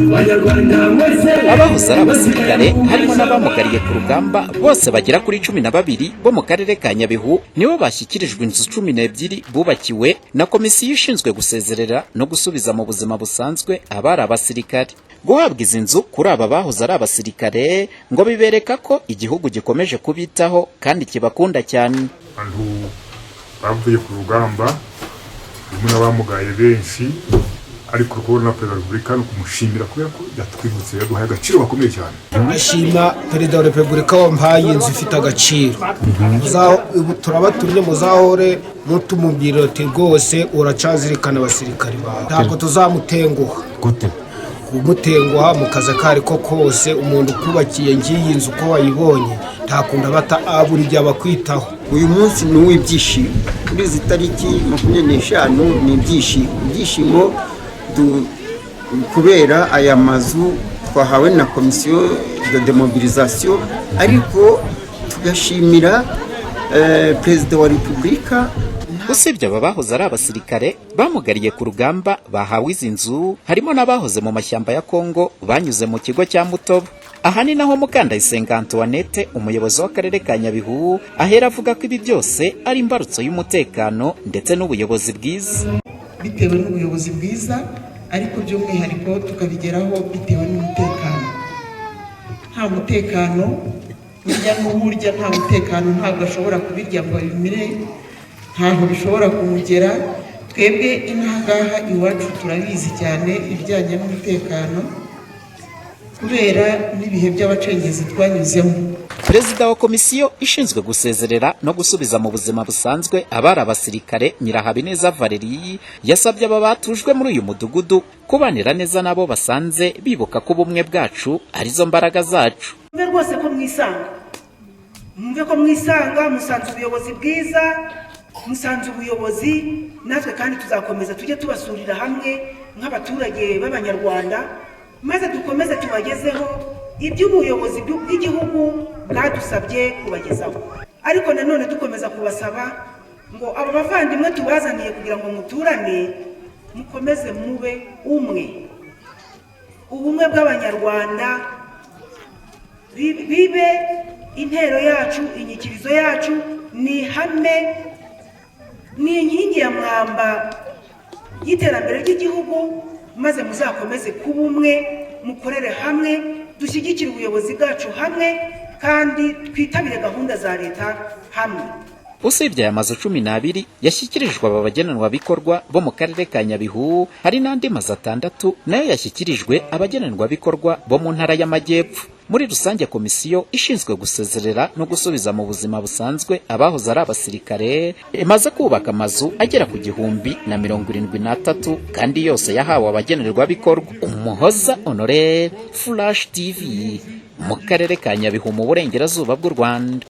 Banyarwanda mwese. Abahoze ari abasirikare, harimo n'abamugariye ku rugamba, bose bagera kuri 12 bo mu karere ka Nyabihu, nibo bashyikirijwe inzu 12 bubakiwe na komisiyo ishinzwe gusezerera no gusubiza mu buzima busanzwe abari abasirikare. Guhabwa izi nzu kuri aba bahoze ari abasirikare ngo bibereka ko igihugu gikomeje kubitaho kandi kibakunda cyane. Abantu bavuye ku rugamba, harimo n'abamugaye benshi, ariko kubona Perezida wa Repubulika ni ukumushimira kubera ko yatwibutse, yaduhaye agaciro gakomeye cyane. Ndashima Perezida wa Repubulika wampaye inzu ifite agaciro. Ubu turabatumye, muzahore mutumubwira uti rwose uracazirikana abasirikari bawe, ntabwo tuzamutenguha. Gute? Kumutenguha mu kazi ako ari ko kose. Umuntu ukubakiye ngiyi nzu uko wayibonye, ntakunda bata buri gihe abakwitaho. Uyu munsi ni uw'ibyishimo. Kuri izi tariki 25 ni ibyishimo, ibyishimo kubera aya mazu twahawe na komisiyo de démobilisation, ariko tugashimira Perezida wa Repubulika. Usibye aba bahoze ari abasirikare bamugariye ku rugamba bahawe izi nzu, harimo n'abahoze mu mashyamba ya Kongo banyuze mu kigo cya Mutobo. Aha ni naho Mukandayisenga Antoinette, umuyobozi w'akarere ka Nyabihu, ahera avuga ko ibi byose ari imbarutso y'umutekano ndetse n'ubuyobozi bwiza. Bitewe n'ubuyobozi bwiza, ariko by'umwihariko tukabigeraho bitewe n'umutekano. Nta mutekano burya n'uburya, nta mutekano ntabwo ashobora kubirya ngo abimire, ntaho bishobora kumugera. Twebwe inahangaha iwacu turabizi cyane ibijyanye n'umutekano kubera n'ibihe by'abacengezi twanyuzemo. Perezida wa komisiyo ishinzwe gusezerera no gusubiza mu buzima busanzwe abari abasirikare, Nyirahabineza Valerie, yasabye aba batujwe muri uyu mudugudu kubanira neza n'abo basanze, bibuka ko ubumwe bwacu arizo mbaraga zacu. Mwumve rwose ko mwisanga, mwumve ko mwisanga, musanze ubuyobozi bwiza, musanze ubuyobozi. Natwe kandi tuzakomeza tujye tubasurira hamwe nk'abaturage b'Abanyarwanda, maze dukomeze tubagezeho iby'ubuyobozi bw'igihugu bwadusabye kubagezaho. Ariko nanone dukomeza kubasaba ngo abo bavandimwe tubazaniye kugira ngo muturane, mukomeze mube umwe. Ubumwe bw'Abanyarwanda bibe intero yacu, inyikirizo yacu, ni ihame, ni inkingi ya mwamba y'iterambere ry'igihugu, maze muzakomeze kuba umwe, mukorere hamwe, dushyigikire ubuyobozi bwacu hamwe, kandi twitabire gahunda za leta hamwe. Usibye aya mazu 12 yashyikirijwe aba bagenerwabikorwa bo mu karere ka Nyabihu, hari n'andi mazu atandatu nayo yashyikirijwe abagenerwabikorwa bo mu ntara y'Amajyepfo. Muri rusange, komisiyo ishinzwe gusezerera no gusubiza mu buzima busanzwe abahoze ari abasirikare imaze kubaka amazu agera ku 1073, kandi yose yahawe abagenerwabikorwa. Umuhoza Honore, Flash TV, mu karere ka Nyabihu mu Burengerazuba bw'u Rwanda.